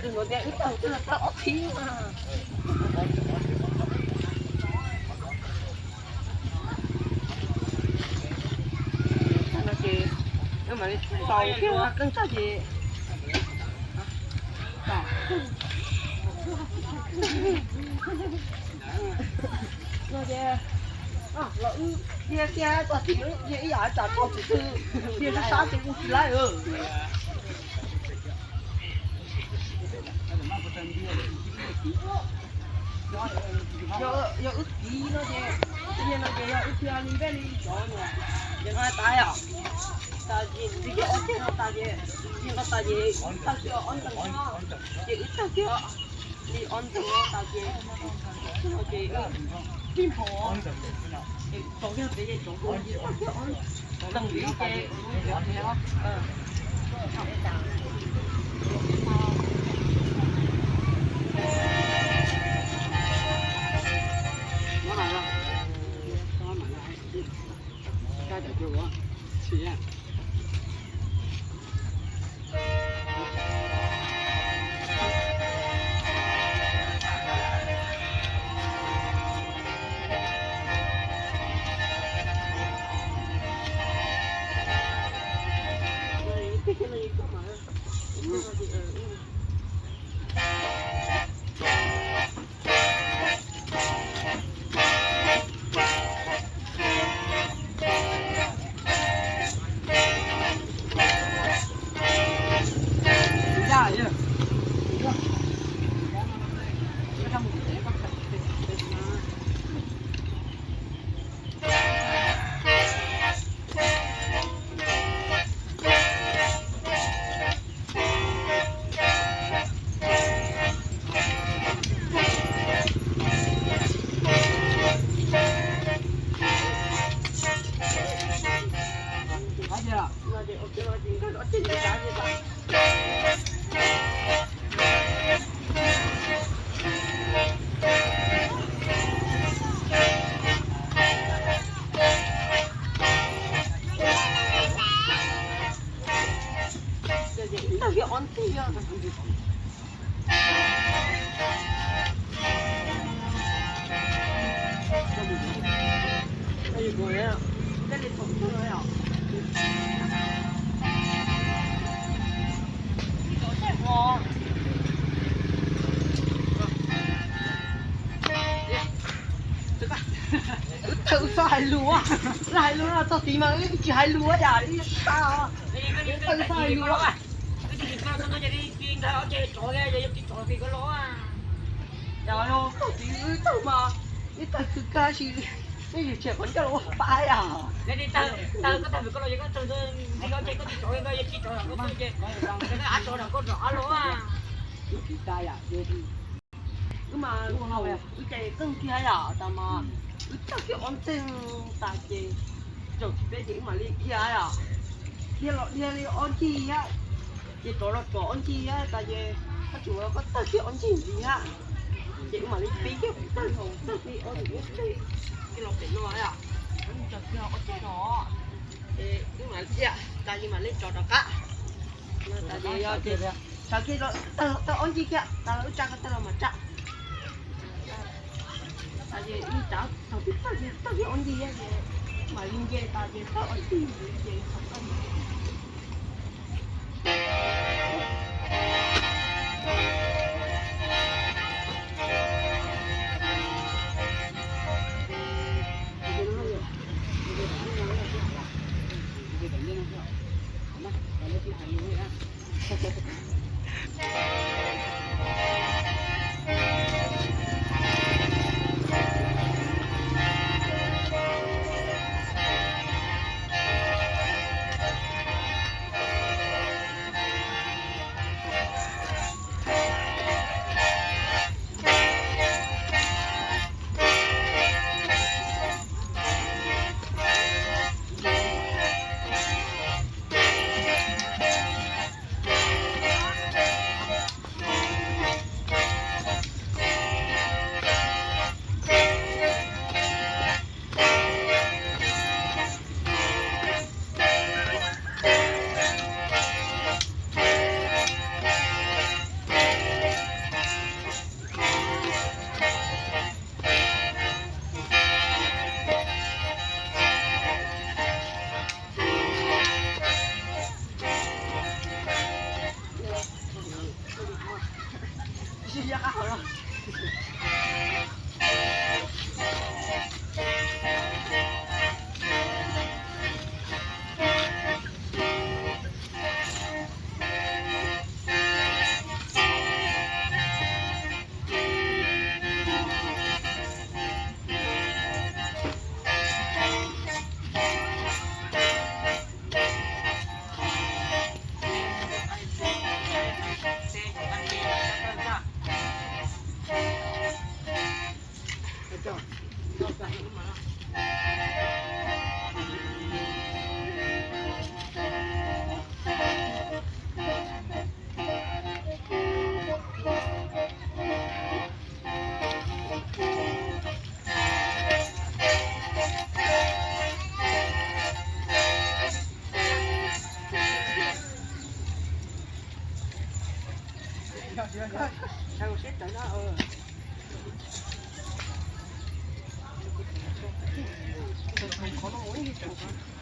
Tus no tias wb tau twb tau ob txhiab mas. No ces wb mam li tau thiab, qee tag ces no ces los wb dhia kiag txog tid, dhia ib yam tsam txog tus twg, dhia sab sab ces kuj tsis laib. Yog wb tiv no ces, tiv no ces yog wb dhia li npej li cov no, ces no tas yom, tas ces tiv kiag ob ceg no tas ces, tig no tas ces wb tag kiag ob ntawm no, ces wb tag kiag li ob ntawm no tas ces, no ces tig npho, ces tso kiag pem ces tso kiag ob ntawm li ces Wb tawm xov hais lus, xov hais lus no txog tid mas wb tsis hais lus yam li sab, wb tawm xov hais lus. Yog txog tid wb tawm mas, wb tawm kawg kawg sis, wb yus tshem qhov ncauj los ua pab yom. Wb mas wb ces qeej kiag yom, tas mas wb tawg kiag ob ntxeeg tas ces, zaum tsis peb ces wb mam li dhia yom, dhia los dhia li ob ncig thiab, ces rov los rov ob ncig thiab tas ces, koj tseem ua koj tawg kiag ob ncig ntxiv thiab, ces wb mam li pib kiag tawg thaum tawg li ob ncig ntxiv, ces los pem no yom, tawg kiag ob ceg no. Wb mam li thiaj tas li mam li tso rov qab. Tas li yog tias tag kis los tag ob ncig thiab tas los wb tsa ko tag los mam tsa. Tas li wb tsa thaum twg tag kis tag kis ob ncig thiab ces mam li nce tas ces tag ob ncig ces thaum tag. Sawv sib tawm no. Qhov no ib tsoom